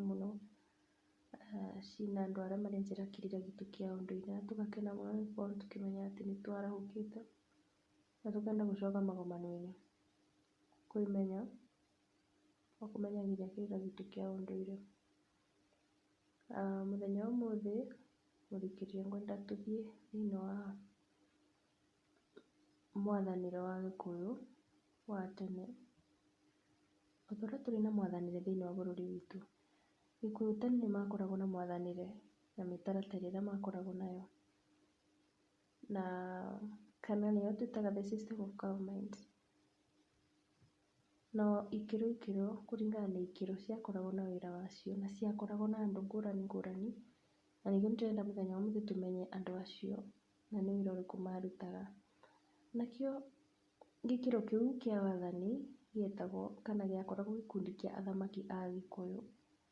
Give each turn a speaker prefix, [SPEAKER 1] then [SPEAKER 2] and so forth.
[SPEAKER 1] mũno mũno ciĩna andũ arĩa marenjera kĩrĩra gitũ kĩa ũndũire na tũgakena mũno nĩ gũkorwo tũkĩmenya atĩ nĩ twarahũkĩte na tũkenda gũcoka magomano-inĩ kwĩmenya na kũmenya nginya kĩrĩra gitũ kĩa ũndũire. Mũthenya wa ũmũthĩ mũthikĩrĩria ngwenda tũthiĩ thĩiniĩ wa mwathanĩre wa Gĩkũyũ wa tene. O ta ũrĩa tũrĩ na mwathanĩre thĩiniĩ wa bũrũri witũ, Gĩkũyũ tene nĩ makoragwo na mwathanĩre na mĩtaratara ĩrĩa makoragwo nayo. Na kana nĩyo twĩtaga the system of government. No ikĩro ikĩro kũringana na ikĩro ciakoragwo na wĩra wacio na ciakoragwo na andũ ngũrani ngũrani, na nĩkĩo ndĩrenda mũthenya wa ũmũthĩ tũmenye andũ acio na nĩ wĩra ũrĩkũ marutaga. Nakĩo gĩkĩro kĩu kĩa wathani gĩetagwo kana gĩakoragwo gĩkundi kĩa athamaki a Gĩkũyũ.